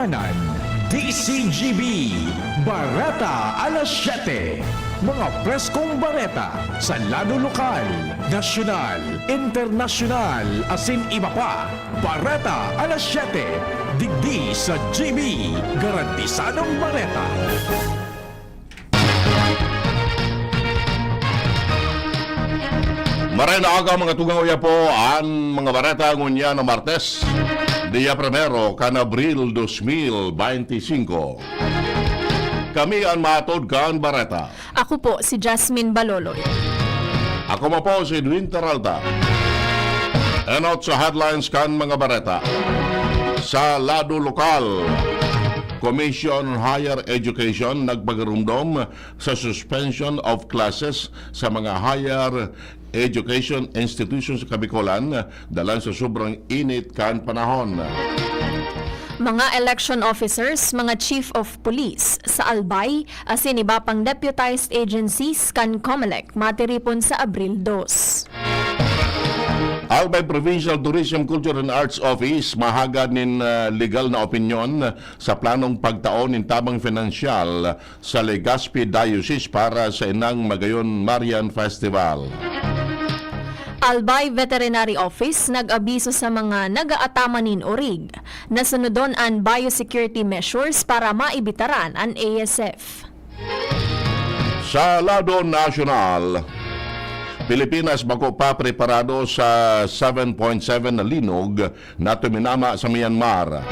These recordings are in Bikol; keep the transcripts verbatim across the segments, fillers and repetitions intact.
Kanan, D C G B, Bareta alas siyete. Mga preskong bareta sa lado lokal, nasyonal, internasyonal, asin iba pa. Bareta alas siyete, digdi sa G B, garantisadong bareta. Maray na aga, mga tugang, uya po an mga bareta ngunyan na Martes, dia primero kan Abril dos mil beinti singko. Kami an mahatod kan bareta. Ako po si Jasmine Baloloy. Ako man po si Edwin Terralta. Enot sa headlines kan mga bareta. Sa lado lokal, Commission on Higher Education nagpagarumdom sa suspension of classes sa mga higher education institutions sa Kabikolan, dalan sa sobrang init kan panahon. Mga election officers, mga chief of police sa Albay, asin iba pang deputized agencies kan Comelec matiripon sa Abril dos. Albay Provincial Tourism, Culture and Arts Office mahagad nin, ah, legal na opinyon sa planong pagtao nin tabang finansyal sa Legazpi Diocese para sa Inang Magayon Marian Festival. Albay Veterinary Office nag-abiso sa mga nag-aataman nin orig na sunodon an biosecurity measures para maibitaran an A S F. Sa lado nasyonal, Pilipinas bako pa preparado sa seven point seven na linog na tuminama sa Myanmar.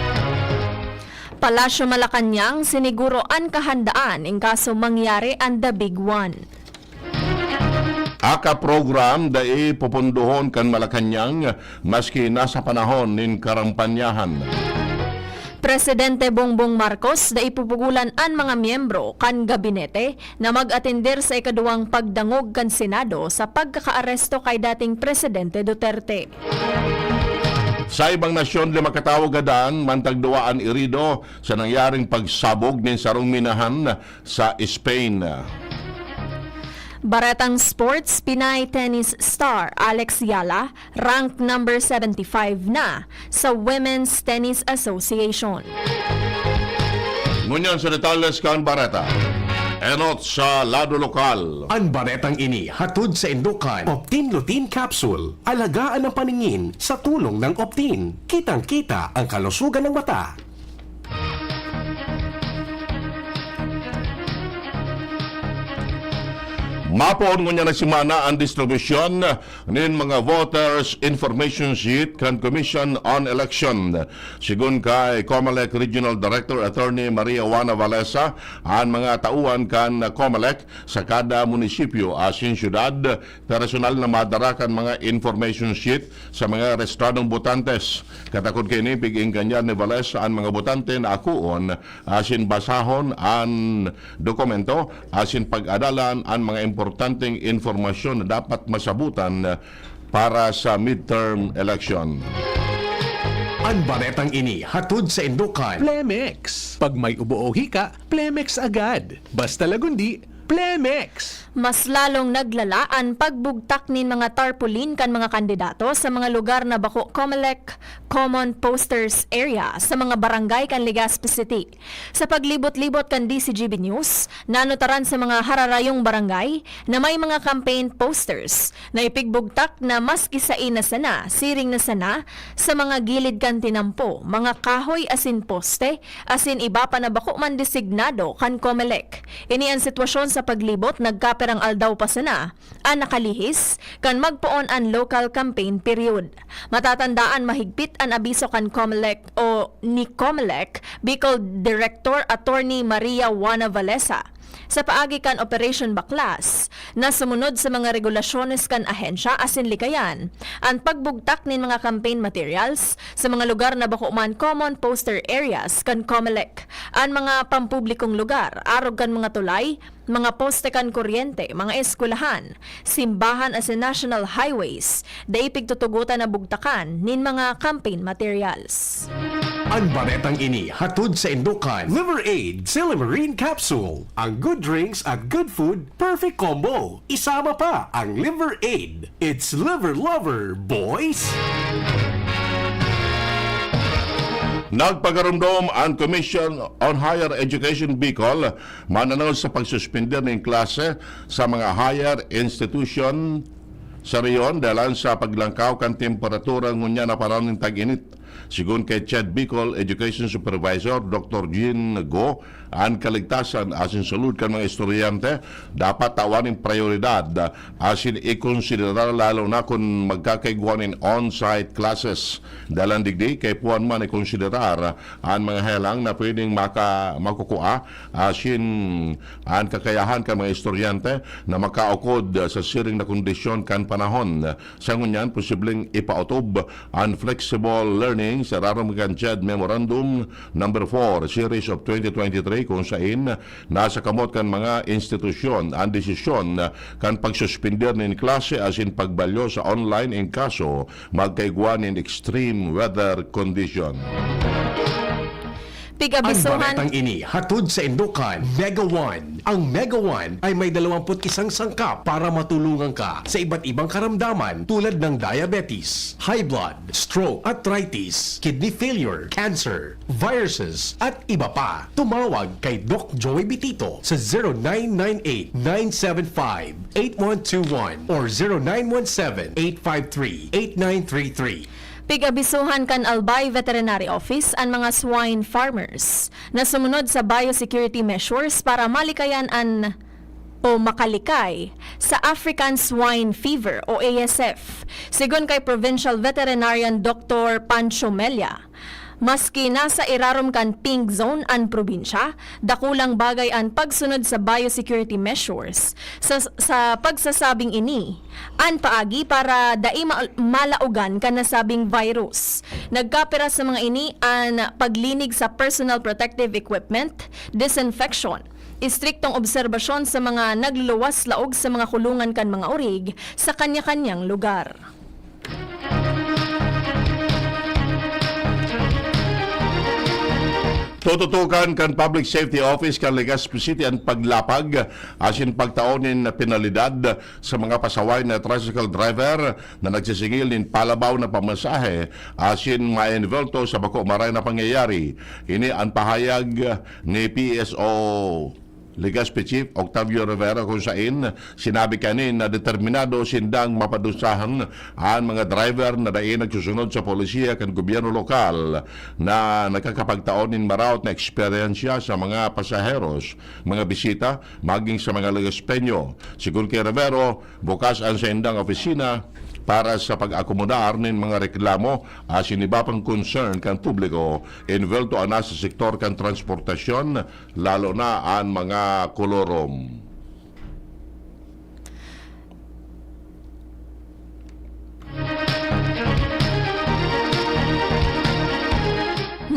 Palasyo Malacañang, siniguro an kahandaan in kaso mangyari an The Big One. AKA program dai popondohon kan Malacañang maski nasa panahon nin karampanyahan. Presidente Bongbong Marcos dai pupugolan an mga miyembro kan gabinete na mag-atender sa ikaduwang pagdangog kan Senado sa pagkakaaresto kay dating Presidente Duterte. Sa ibang nasyon, lima ka tawo gadan, mantag duwa an irido sa nangyaring pagsabog nin sarong minahan sa Spain. Baretang sports, Pinay tennis star Alex Yala, rank number seventy-five na sa Women's Tennis Association. Ngunyan sa detalles kan bareta. Enot sa lado lokal. An baretang ini hatod saindo kan Optin Lutein Capsule. Alagaan ang paningin sa tulong ng Optin. Kitang-kita ang kalusugan ng mata. Mapoon ngunyan na semana an distribusyon nin mga voters information sheet kan Commission on Election. Sigon kay Comelec Regional Director Attorney Maria Juana Valesa, an mga tauhan kan Comelec sa kada munisipyo asin syudad personal na madara kan mga information sheet sa mga rehistradong botantes. Katakod kaini, pig-engganyar ni Valesa an mga botante na akoon asin basahon an dokumento asin pag-adalan an mga importanteng impormasyon na dapat masabutan para sa midterm election. An baretang ini hatod saindo kan Plemex. Pag may ubo o hika, Plemex agad. Basta lagundi, Plemex! Mas lalong naglala an pagbugtak nin mga tarpaulin kan mga kandidato sa mga lugar na bako Comelec Common Posters Area sa mga barangay kan Legazpi City. Sa paglibot-libot kan D C G B News, nanutaran sa mga hararayong barangay na may mga campaign posters na ipigbugtak na maski sain na sana, siring na sana, sa mga gilid kan tinampo, mga kahoy asin poste, asin iba pa na bako man designado kan Comelec. Ini an sitwasyon sa paglibot nagkapirang aldaw pa sana an nakalihis kan magpoon an local campaign period. Matatandaan mahigpit an abiso kan Comelec o ni Comelec Bicol Director Attorney Maria Juana Valesa. Sa paagi kan Operation Baklas, na sumunod sa mga regulasyones kan ahensya asin likayan an pagbugtak nin mga campaign materials sa mga lugar na bako man common poster areas kan Comelec. An mga pampublikong lugar, arog kan mga tulay, mga poste kan kuryente, mga eskwelahan, simbahan asin national highways, dai pigtutugotan na bugtakan nin mga campaign materials. An baretang ini hatod saindo kan Liver Aid Silymarin Capsule. Ang good drinks at good food, perfect combo. Isama pa ang Liver Aid. It's Liver Lover, boys! Nagpagaromdom ang Commission on Higher Education Bicol mananao sa pagsuspender nin klase sa mga higher institution sa rehiyon dahelan sa paglangkaw kan temperatura ngunyan na panahon nin tag-init. Sigon kay CHED Bicol Education Supervisor Doctor Jean Go, an kaligtasan asin salud kan mga estudyante dapat tawan nin prayoridad asin ikonsiderar, lalo na kun magkakaigwa nin on-site classes. Dalan digdi, kaipuhan man ikonsiderar an mga helang na pwedeng maka-, makukua asin an kakayahan kan mga estudyante na makaukod sa siring na kondisyon kan panahon. Sa ngunyan, posibleng ipautob an flexible learning sa irarom kan CHED Memorandum Number four, Series of twenty twenty-three, kun sain nasa kamot kan mga institusyon an desisyon kan pagsuspender nin klase asin pagbalyo sa online in kaso magkaigwa nin extreme weather condition. Ang Pig-abisohan. baretang ini hatod sa Indokan, Mega One. Ang Mega One ay may dalawampu't isang sangkap para matulungan ka sa iba't ibang karamdaman tulad ng diabetes, high blood, stroke, arthritis, kidney failure, cancer, viruses, at iba pa. Tumawag kay Doc Joey Bitito sa zero nine nine eight, nine seven five, eight one two one or zero nine one seven, eight five three, eight nine three three. Pig-abisohan kan Albay Veterinary Office an mga swine farmers na sumunod sa biosecurity measures para malikayan an o makalikay sa African Swine Fever o A S F. Sigon kay Provincial Veterinarian Doctor Pancho Mella, maski nasa irarom kan pink zone an probinsya, dakulang bagay an pagsunod sa biosecurity measures. Sa, sa pagsasabing ini, an paagi para dai ma-, malaogan kan nasabing virus. Nagkapira sa mga ini an paglinig sa personal protective equipment, disinfection, istriktong obserbasyon sa mga nagluluwas laog sa mga kulungan kan mga orig sa kanya-kanyang lugar. Tututukan kan Public Safety Office kan Legazpi City an paglapag asin pagtao nin penalidad sa mga pasaway na tricycle driver na nagsisingil nin palabaw na pamasahe asin maembwelto sa bako maray na pangyayari. Ini an pahayag ni P S O Legazpi Chief Octavio Rivera, kun sain sinabi kaini na determinado sindang mapadusahan an mga driver na dai nagsusunod sa polisiya kan gobyerno lokal na nakakapagtao nin maraot na eksperyensya sa mga pasaheros, mga bisita, maging sa mga Legazpeño. Sigon ki Rivero, bukas an saindang opisina para sa pag-akomodar nin mga reklamo asin iba pang concern kan publiko envuelto ana sa sektor kan transportasyon, lalo na an mga kolorom.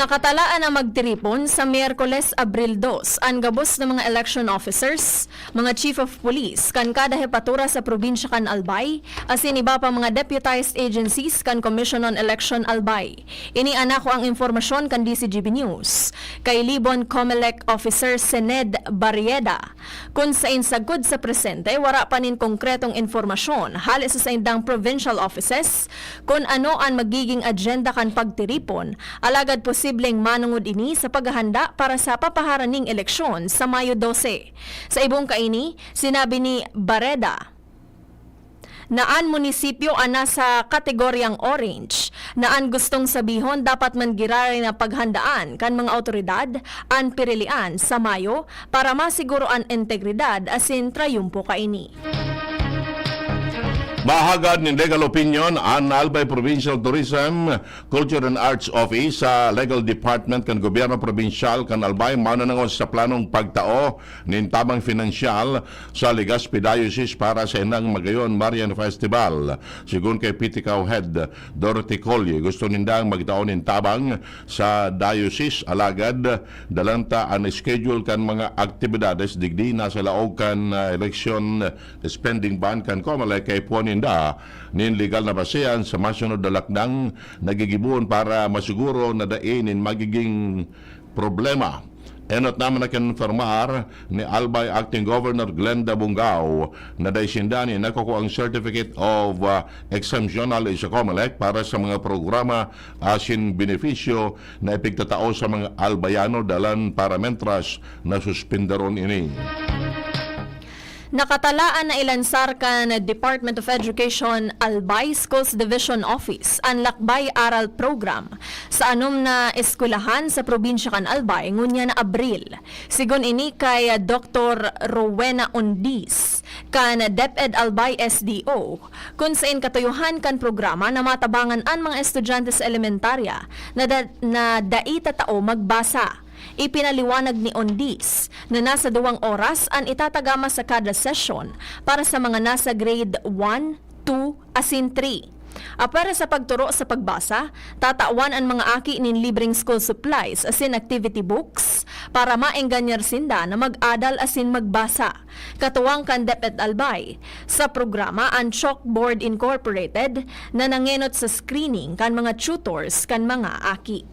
Nakatalaan na magtiripon sa Miyerkules, Abril dos, an gabos na mga election officers, mga chief of police kan kada hepatura sa probinsya kan Albay, asin iba pa mga deputized agencies kan Commission on Election Albay. Ini an nakuang impormasyon kan D Z G B News kay Libon Comelec Officer Sened Barrieda. Kun sain sagkod sa presente, wara pa nin konkretong impormasyon hale sa saindang provincial offices kun ano an magiging agenda kan pagtiripon, alagad posibleng manongod ini sa paghahanda para sa papaharaning eleksyon sa Mayo dose. Sa ibong kaini, sinabi ni Barreda, na an munisipyo an nasa kategoryang orange, na an gustong sabihon dapat man giraray na paghandaan kan mga awtoridad an pirilian sa Mayo para masiguro an integridad asin trayumpo kaini. Mahagad nin legal opinion an Albay Provincial Tourism, Culture and Arts Office sa Legal Department kan Gobyerno Probinsyal kan Albay mananangos sa planong pagtao nin tabang finansyal sa Legazpi Diocese para sa Inang Magayon Marian Festival. Sigon kay P T C A O Head Dorothy Colye, gusto nindang magtao nin tabang sa diocese, alagad dalan ta an schedule kan mga aktibidades digdi na sa laog kan, ah, eleksyon spending ban kan Comelec, kaipuhan ninda nin legal na basehan sa masunod na lakdang na gigibohon para masiguro na dai nin magiging problema. Enot naman na kinonfirmar ni Albay Acting Governor Glenda Bungao na dai sinda nin nakukuang Certificate of, ah, Exemption hale sa Comelec para sa mga programa asin benepisyo na ipigtatao sa mga Albayano dalan para mentras na suspindaron ini. Nakatalaan na ilansar kan Department of Education Albay Schools Division Office an Lakbay Aral Program sa anom na eskwelahan sa probinsya kan Albay ngunyan na Abril. Sigon ini kay Doktor Rowena Ondis kan DepEd Albay S D O, kun sain katuyohan kan programa na matabangan an mga estudyante sa elementarya na da-, na dai tatao magbasa. Ipinaliwanag ni Ondis na nasa duwang oras an itatagama sa kada sesyon para sa mga nasa grade one, two, asin three. Apwera sa pagturo sa pagbasa, tatawan an mga aki nin libreng school supplies asin activity books para maengganyar sinda na mag-adal asin magbasa. Katuwang kan DepEd Albay, sa programa an Chalkboard Incorporated na nangenot sa screening kan mga tutors kan mga aki.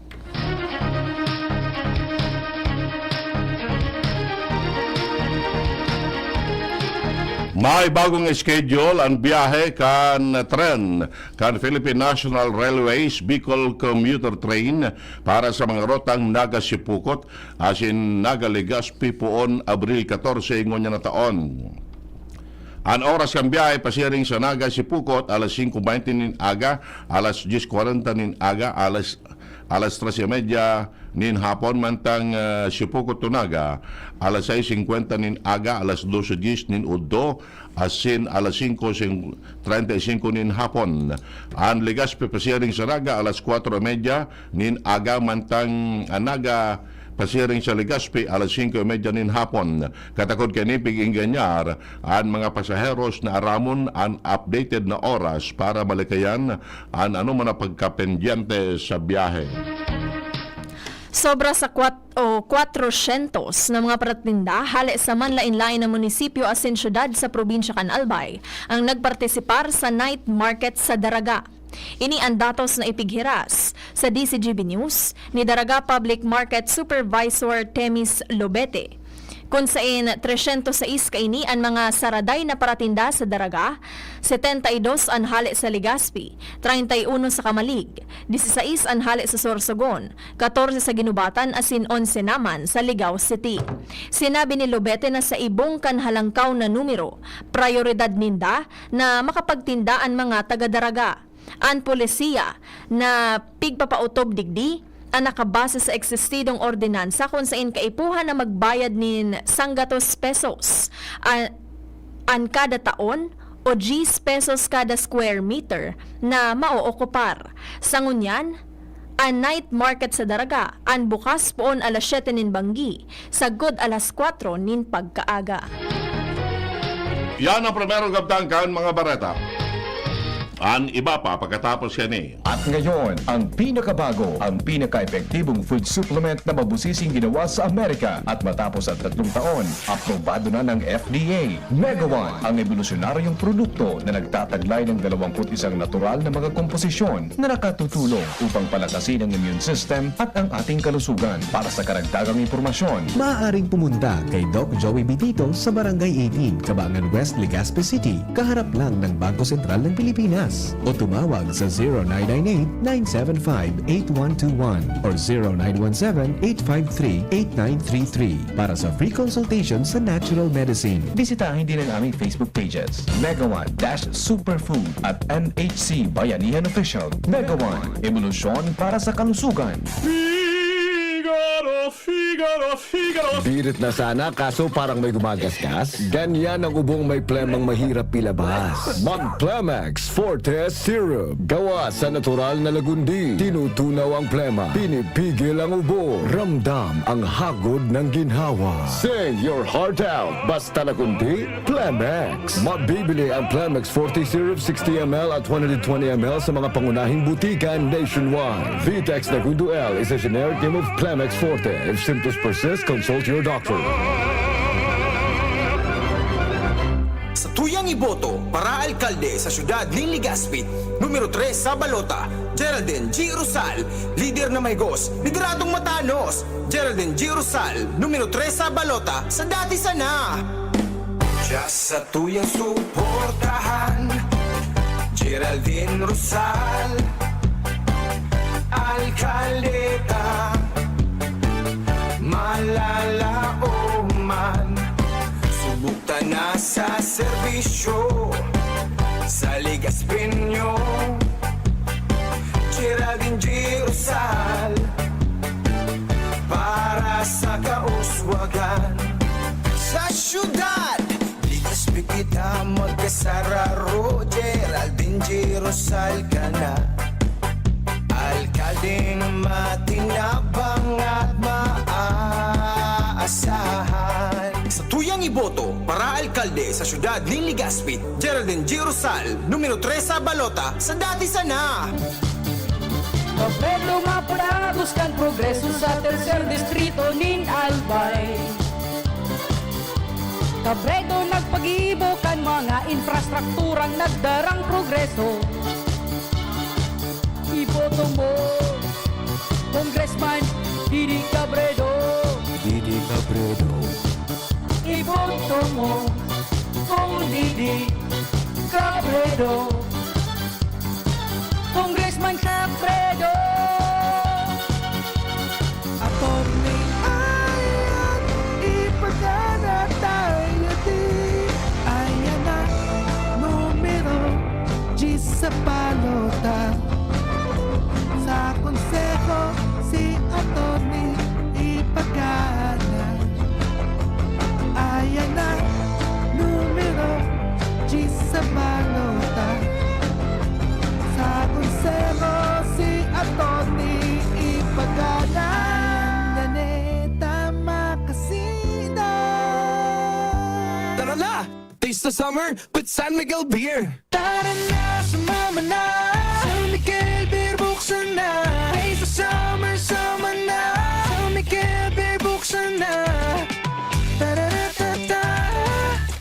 May bagong schedule an biyahe kan tren kan Philippine National Railways Bicol Commuter Train para sa mga rotang Naga-Sipocot asin Naga-Legazpi poon Abril katorse ngunyan na taon. An oras kan biyahe pasiring sa Naga-Sipocot, alas singko beinte nin aga, alas dyes kwarenta nin aga, alas, alas tres y media nin hapon, mantang, ah, Sipocot to Naga, alas sais singkwenta nin aga, alas dose dyes nin udto, asin alas singko sing-, treinta y cinco nin hapon. An Legazpi pasiring sa Naga, alas kwatro y media nin aga, mantang an Naga pasiring sa Legazpi, alas singko y media nin hapon. Katakod kaini, pig-engganyar an mga pasaheros na aramon an updated na oras para malikayan an anoman na pagkapendyente sa biyahe. Sobra sa kwat-, o kwatrosyentos na mga paratinda hale sa manlaen-laen na munisipyo asin syudad sa probinsya kan Albay ang nagpartisipar sa night market sa Daraga. Ini an datos na ipighiras sa D Z G B News ni Daraga Public Market Supervisor Temis Lobete. Kun sain, tresyentos sais kaini an mga saraday na paratinda sa Daraga, setenta y dos an hale sa Legazpi, treinta y uno sa Camalig, disisais an hale sa Sorsogon, katorse sa Guinobatan asin onse naman sa Ligao City. Sinabi ni Lobete na sa ibong kan halangkaw na numero, prayoridad ninda na makapagtinda an mga taga-Daraga. An polisiya na pigpapautob digdi an nakabase sa eksistidong ordinansa kun sain kaipuhan na magbayad nin sanggatos pesos a-, an kada taon o diyes pesos kada square meter na maookupar. Sa ngunyan, an night market sa Daraga an bukas poon alas siyete nin banggi sagkod alas kwatro nin pagkaaga. Yan ang primerong kabtang kan mga bareta. An iba pa pagkatapos kani. At ngayon, ang pinakabago, ang pinaka-epektibong food supplement na mabusising ginawa sa Amerika at matapos ang tatlong taon, aprobado na ng F D A. Mega One, ang ebolusyonaryong produkto na nagtataglay ng dalawampu't isang natural na mga komposisyon na nakatutulong upang palakasin ang immune system at ang ating kalusugan. Para sa karagdagang impormasyon, maaaring pumunta kay Doc Joey Bitito sa Barangay eighteen, Kabangan West, Legazpi City, kaharap lang ng Bangko Sentral ng Pilipinas. O tumawag sa zero nine nine eight, nine seven five, eight one two one or zero nine one seven, eight five three, eight nine three three para sa free consultation sa natural medicine. Bisitahin din ang aming Facebook pages, Mega One dash Superfood at M H C Bayanihan Official. Mega One, ebolusyon para sa kalusugan. Figaro, Figaro, Figaro. Birit na sana, kaso parang may gumagasgas. Ganyan ang ubong may plemang mahirap ilabas. Mag Plemex Forte Syrup. Gawa sa natural na lagundi. Tinutunaw ang plema. Pinipigil ang ubo. Ramdam ang hagod ng ginhawa. Sing your heart out. Basta lagundi, Plemex. Mabibili ang Plemex Forte Syrup sixty M L at one hundred twenty M L sa mga pangunahing butika nationwide. Vitex Nagundo L is a generic name of Plemex Forte. If symptoms persist, consult your doctor. Sa tuyang iboto para alkalde sa siyudad nin Legazpi, numero tres sa balota, Geraldine G. Rosal, lider na mahigos, lideradong matanos. Geraldine G. Rosal, numero tres sa balota, sa dati sana. Diya sa tuyang suportahan, Geraldine Rosal, alkaldeta, malalaoman. Subok ta na sa serbisyo, sa Legazpiño, Geraldine G. Rosal, para sa kauswagan. Sa syudad, Legazpi kita magkasararo, Geraldine G. Rosal ka na. Alkaldeng matinabang at maaasahan. Sa tuyang iboto para alkalde sa syudad nin Legazpi, Geraldine G. Rosal, numero tres sa balota, sa dati sana. Kabredo mapulagos kan progreso sa tercer distrito nin Albay. Kabredo nagpagibo kan mga infrastrukturang nagdarang progreso. Iboto mo, Congressman Didi Cabredo. Didi Cabredo. Iboto mo, Cong Didi Cabredo. Congressman Cabredo. Attorney, ayan, ipagana tayo di. Ayan na, numero diyes sa balota. Sa konseho, si Attorney ipagana. Ayan na, numero diyes sa balota. Sa konseho, si Attorney ipagana. Naneta makasida. Tara na! Taste the summer with San Miguel Beer! Tara na, sumama na! San Miguel Beer, buksan na! Taste the summer, sama na! San Miguel Beer, buksan na! Tararatata!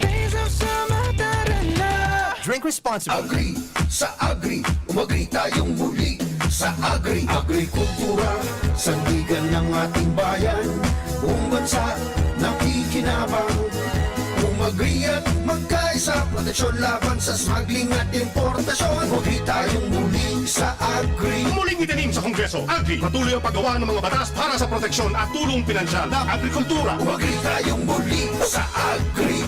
Taste of summer, tara na! Drink responsibly. Agri sa Agri, umagri tayong muli. Sa Agri, agrikultura, sandigan ng ating bayan. Buong bansa, nakikinabang. Umagri at magkaisa, proteksyon laban sa smuggling at importasyon. Umagri tayong muli sa Agri. Muling itanim sa Kongreso, Agri, patuloy ang paggawa ng mga batas para sa proteksyon at tulong pinansyal ng agrikultura. Umagri tayong muli sa Agri.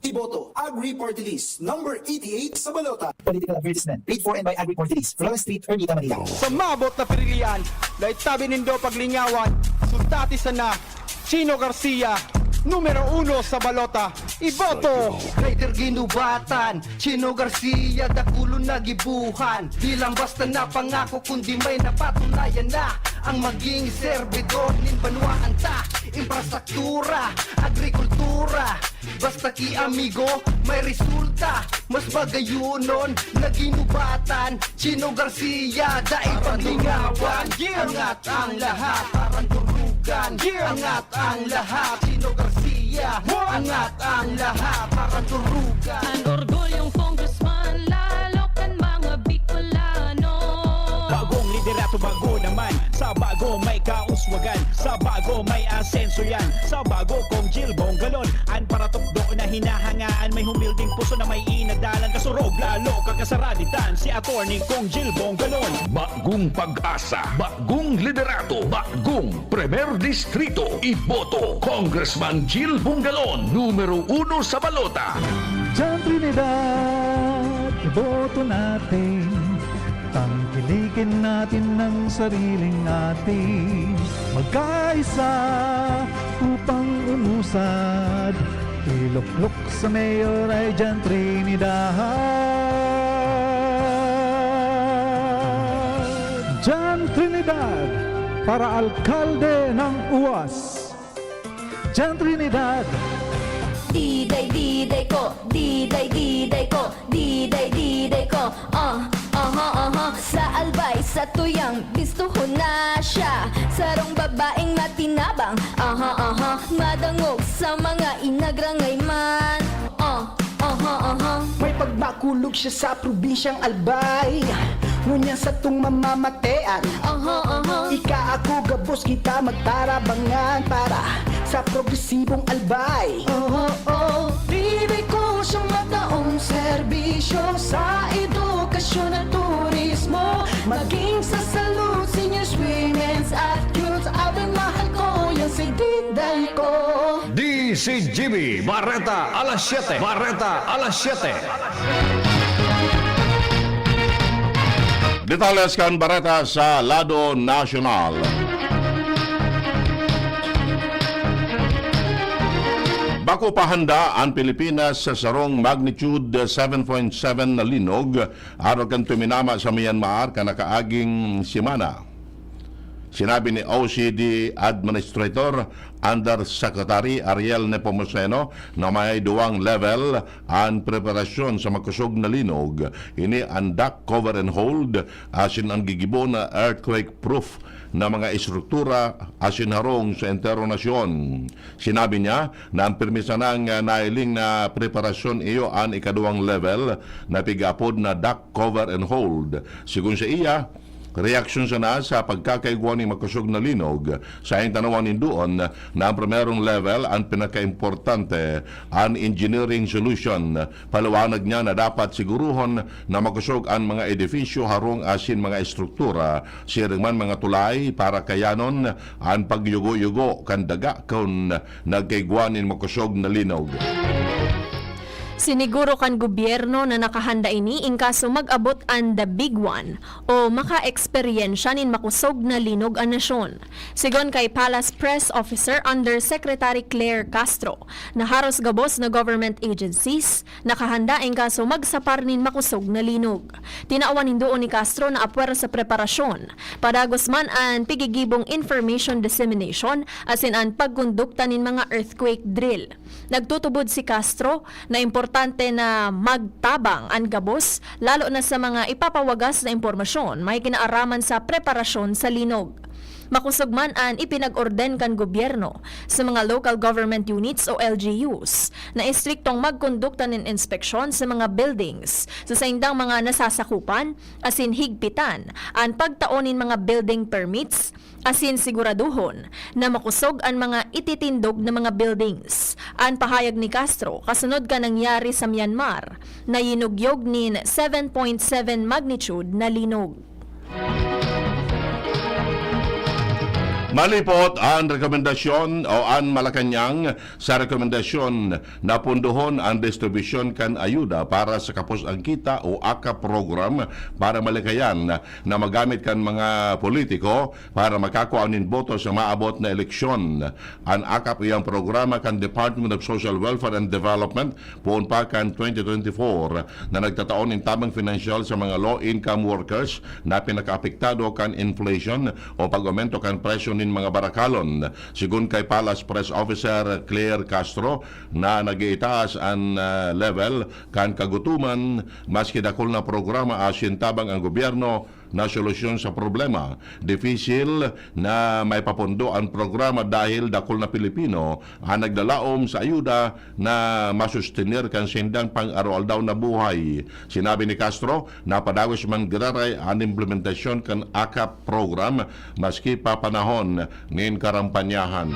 Iboto, Agri Party List, number eighty-eight sa balota. Political advertisement, paid for and by Agri Party List, Flores Street, Ermita, Manila. Sa maabot na pirilian, dai tabi nindo paglingawan, sultati sana, Chino Garcia, numero uno sa balota. Iboto! Rider ginubatan, Chino Garcia, dakulon na gibuhan. Di lang basta na pangako, kundi may napatunayan na. Ang maging serbidor nin banwaan ta, infrastruktura, agrikultura. Basta ki amigo, may resulta. Mas bagayunon na ginubatan. Chino Garcia, dai paglingawan. Angat ang lahat, parang durugan. Angat ang lahat, Chino Garcia. Angat ang lahat, parang durugan. An orgulyong congressman, lalo kan mga Bicolano. Bagong liderato, bago naman. Sa bago may kauswagan, sa bago may asenso yan. Sa bago, Cong Gil Bongalon, an paratukdo na hinahangaan. May humilding puso na may inadalan. Kasurog, lalo kakasaraditan, si Attorney Cong Gil Bongalon. Bagong pag-asa, bagong liderato, bagong Primer Distrito. Iboto, Congressman Gil Bongalon, numero uno sa balota. John Trinidad, iboto natin. Tangkilikin natin ang sariling atin. Magkaisa upang umusad. Iluklok sa mayor ay John Trinidad. John Trinidad para alkalde ng UAS. John Trinidad. Diday, diday ko, diday, diday ko, diday, diday ko. Ah, aha, aha. Sa Albay, sa Tuyang, bistuhon na siya. Sarong babaeng matinabang. Aha, aha. Madangog sa mga inagrangay man. Ah, aha, aha. May pag Makulog siya sa probinsyang Albay, ngunyan satong mamamatean. Aha, aha. Ika, ako, gabos kita magtarabangan para sa progresibong Albay. Oo, oo. Di ko siyang mataong serbisyo sa edukasyon at turismo, maging sa salud, seniors, women's at youth. Abay, mahal ko yan si Diday ko. D C G B, Bareta alas siyete. Bareta alas siyete. Detalles kan bareta sa lado nasyonal. Bako pa handa an Pilipinas sa sarong magnitude seven point seven na linog, arog kan tuminama sa Myanmar kan nakaaging semana. Sinabi ni O C D Administrator Undersecretary Ariel Nepomuceno na may duwang level an preparasyon sa makosog na linog. Ini an duck cover and hold, asin an gigibo na earthquake-proof na mga estruktura asin harong sa entero nasyon. Sinabi niya na an pirmi sanang, ah, nahiling na preparasyon iyo an ikaduwang level na pig-aapod na duck cover and hold. Sigon sa iya, reaksyon sana sa pagkakaigwa nin makosog na linog. Saen ta naman nindoon na ang primerong level an pinakaimportante, an engineering solution. Paliwanag niya na dapat siguruhon na makosog an mga edifisyo, harong asin mga estruktura, siring man mga tulay, para kayanon an pagyugo-yugo kan daga kun nagkaigwa nin makosog na linog. Siniguro kan gobyerno na nakahanda ini in kaso mag-abot an The Big One o makaeksperyensya nin makosog na linog an nasyon. Sigon kay Palace Press Officer Undersecretary Claire Castro, na haros gabos na government agencies nakahanda in kaso magsapar nin makosog na linog. Tinawan nindoon ni Castro na apwera sa preparasyon, padagos man an pigigibong information dissemination asin an pagkondukta nin mga earthquake drill. Nagtutubod si Castro na importante na magtabang an gabos, lalo na sa mga ipapawagas na impormasyon may kinaaraman sa preparasyon sa linog. Makosog man an ipinag-orden kan gobyerno sa mga local government units o L G Us na estriktong magkondukta nin inspeksyon sa mga buildings sa saindang mga nasasakupan, asin higpitan an pagtao nin mga building permits, asin siguraduhon na makosog an mga ititindog na mga buildings. An pahayag ni Castro kasunod kan nangyari sa Myanmar na yinugyog nin seven point seven magnitude na linog. Malipot an rekomendasyon o an Malacañang sa rekomendasyon na pundohon an distribusyon kan ayuda para sa kapos ang kita o aka program para malikayan na magamit kan mga politiko para makakua nin boto sa maabot na eleksyon. An aka iyang programa kan Department of Social Welfare and Development poon pa kan twenty twenty-four na nagtatao nin tabang pinansyal sa mga low-income workers na pinakaapektado kan inflation o pag-aumento kan presyo nin mga barakalon. Sigon kay Palace Press Officer Claire Castro na nag-iitaas an, ah, level kan kagutoman, maski dakul na programa asin tabang ang gobyerno na solusyon sa problema. Dipisil na maipapondo an programa dahil dakul na Pilipino an naglalaom sa ayuda na masustener kan saindang pang-aroaldaw na buhay. Sinabi ni Castro na padagos man giraray an implementasyon kan aka program maski pa panahon nin karampanyahan.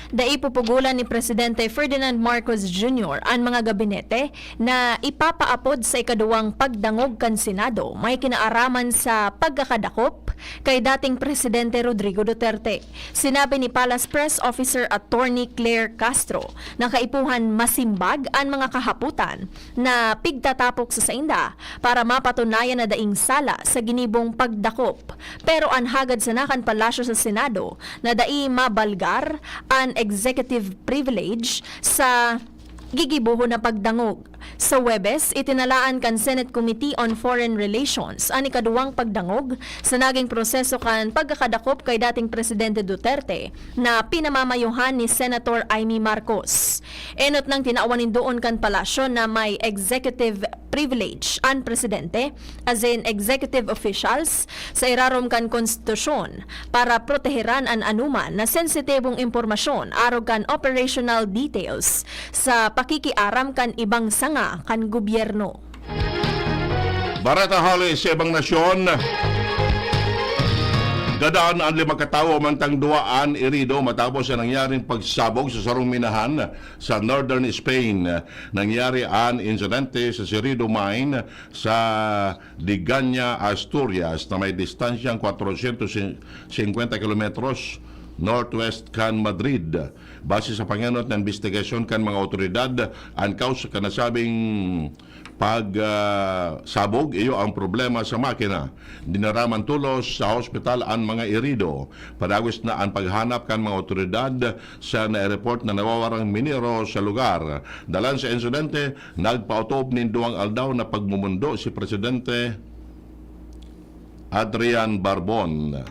Dai pupugolan ni Presidente Ferdinand Marcos Junior an mga gabinete na ipapaapod sa ikaduwang pagdangog kan Senado may kinaaraman sa pagkakadakop kay dating Presidente Rodrigo Duterte. Sinabi ni Palace Press Officer Attorney Claire Castro na kaipuhan masimbag an mga kahapotan na pigtatapok sa sainda para mapatunayan na daing sala sa ginibong pagdakop. Pero an hagad sana kan Palasyo sa Senado na dai mabalgar an executive privilege sa gigibohon na pagdangog. Sa Huwebes, itinalaan kan Senate Committee on Foreign Relations an ikaduwang pagdangog sa naging proseso kan pagkakadakop kay dating Presidente Duterte na pinamamayohan ni Senator Imee Marcos. Enot nang tinawan nindoon kan palasyo na may executive privilege an presidente, as in executive officials, sa irarom kan konstitusyon para proteheran an anoman na sensitibong impormasyon arog kan operational details sa pakikiaram kan ibang nga kan gobyerno. Bareta hali sa ibang nasyon. Gadan an lima ka tawo, mantang duwa an irido matapos sa nangyaring pagsabog sa sarong minahan sa northern Spain. Nangyari an insidente sa Cerrido Mine sa Digaña, Asturias, na may distansyang kwatrosyentos singkwenta kilometros northwest kan Madrid. Base sa pangenot na imbestigasyon kan mga awtoridad, an kausa kan nasabing pag, ah, sabog, iyo ang problema sa makina. Dinara man tolos sa hospital an mga irido. Padagos na an paghanap kan mga awtoridad sa nai-report na nawawarang minero sa lugar. Dalan sa insidente, nagpaotob nin duwang aldaw na pagmumundo si Presidente Adrian Barbon.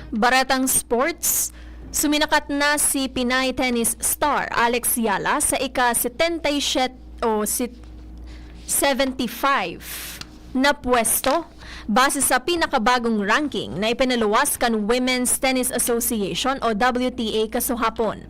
Baretang sports, suminakat na si Pinay tennis star Alex Yala sa ika-setenta y siyete o sit-, seventy-five na pwesto base sa pinakabagong ranking na ipinaluwas kan Women's Tennis Association o W T A kasuhapon.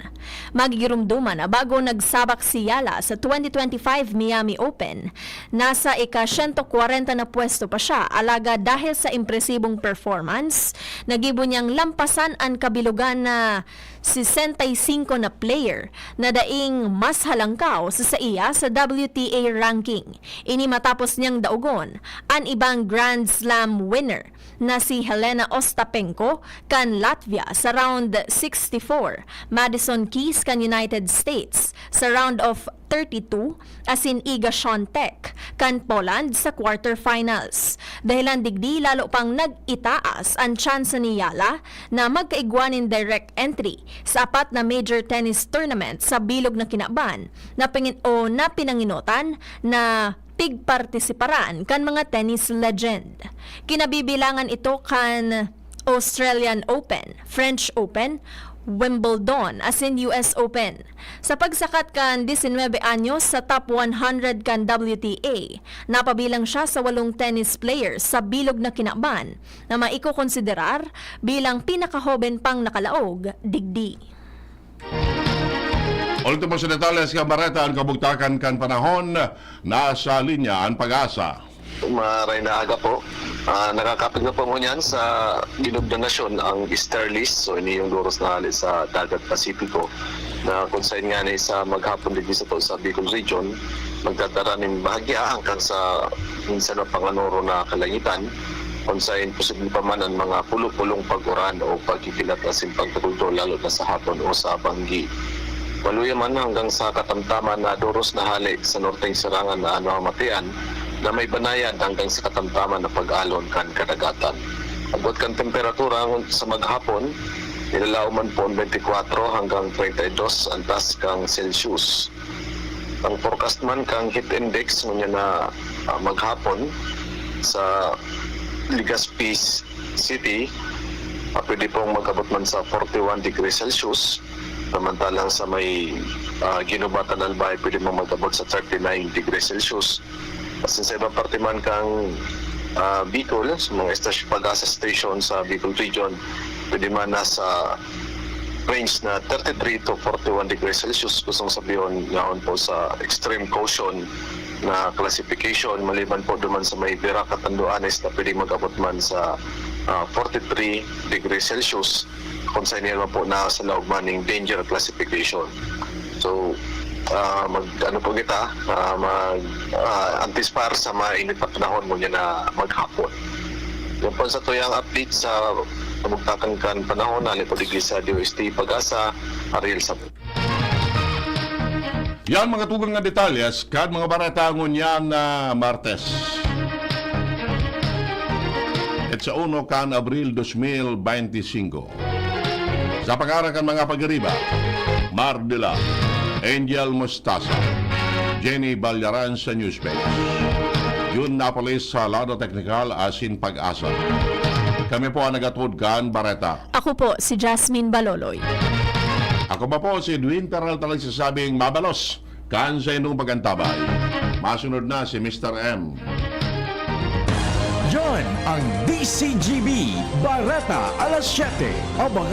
Magigirumduman na bago nagsabak si Yala sa twenty twenty-five Miami Open, nasa ika-siyento kwarenta na pwesto pa siya, alagad dahil sa impresibong performance, nagibo niyang lampasan an kabilugan na sesenta y singko na player na daing mas halangkaw sa saiya sa W T A ranking. Ini matapos niyang daogon an ibang Grand Slam winner na si Helena Ostapenko kan Latvia sa round sixty-four, Madison Keys kan United States sa round of thirty-two, asin Iga Swiatek kan Poland sa quarterfinals. Dahilan digdi, lalo pang nag-itaas an tsansa ni Yala na magkaigwa nin direct entry sa apat na major tennis tournament sa bilog na kinaban na pangin-, o na pinanginotan na pigpartisiparan kan mga tennis legend. Kinabibilangan ito kan Australian Open, French Open, Wimbledon, asin U S Open. Sa pagsakat kan disinwebe anyos sa top one hundred kan W T A, napabilang siya sa walong tennis players sa bilog na kinaban na maikokonsiderar bilang pinakahoben pang nakalaog digdi. Ultimo sa detalye sa bareta, an kabugtakan kan panahon, nasa linya an Pag-asa. Maray na aga po. Ah, nakakapit na po ngunyan sa bilog na nasyon ang easterlies. So, ini yung doros na hali sa Dagat Pasipiko na kung saan nga ni sa maghapon digdi sa, sa Bicol Region, magdadara nin bahagya hanggang sa minsan mapanganoro na kalangitan, kung saan posible pa man ang mga pulo-pulong pag-uran o pagkikilat asin pagtutultol, lalo na sa hapon o sa banggi. Maluya man hanggang sa katamtaman na doros na hale sa norteng sirangan na ano ang matian na may banayad hanggang sa katamtaman na pag-alon kan kadagatan. Agwat kan temperatura ngun-, sa maghapon, nilalaom man po twenty-four hanggang treinta y dos antas kan Celsius. Ang forecast man kan heat index ngunyan na, ah, maghapon sa Legazpi City, ah, pwede pong mag-abot man sa forty-one degrees Celsius. Samantalang sa may, ah, Guinobatan, Albay, pwede man mag-abot sa thirty-nine degrees Celsius. Asin sa ibang parte man kan, ah, Bicol, sa mga estasyon, Pag-asa station sa Bicol Region, pwede man nasa range na thirty-three to forty-one degrees Celsius, gustong sabihon, yaon po sa extreme caution na classification, maliban po duman sa may Virac at Tanduanes na pwedeng mag-abot man sa, ah, forty-three degrees Celsius, kung sa inyo naman po na sa laog man ning danger classification. So, ah, mag, ano po kita, ah, mag, ah, anticipar sa mainit na panahon ngunyan na maghapon. Yan po sa tuyang update sa kabugtakan kan panahon, hali po digdi sa D O S T Pag-asa, Ariel Sabon. Yan mga tugang na detalyes kan mga bareta ngunyan na Martes. At sa uno kan Abril dos mil beintisinko. Sa pangaran kan mga pag-ariba, Mar Dela, Angel Mostasa, Jenny Balyaran sa Newspaper. Jun Napoles sa lado teknikal asin Pag-asa. Kami po ang nagatod kan bareta. Ako po si Jasmine Baloloy. Ako pa po si Edwin Peralta, nagsasabing mabalos kan saindong pag-antabay. Masunod na si Mister M. Yan ang D C G B, Bareta Alas Siyete. Abangan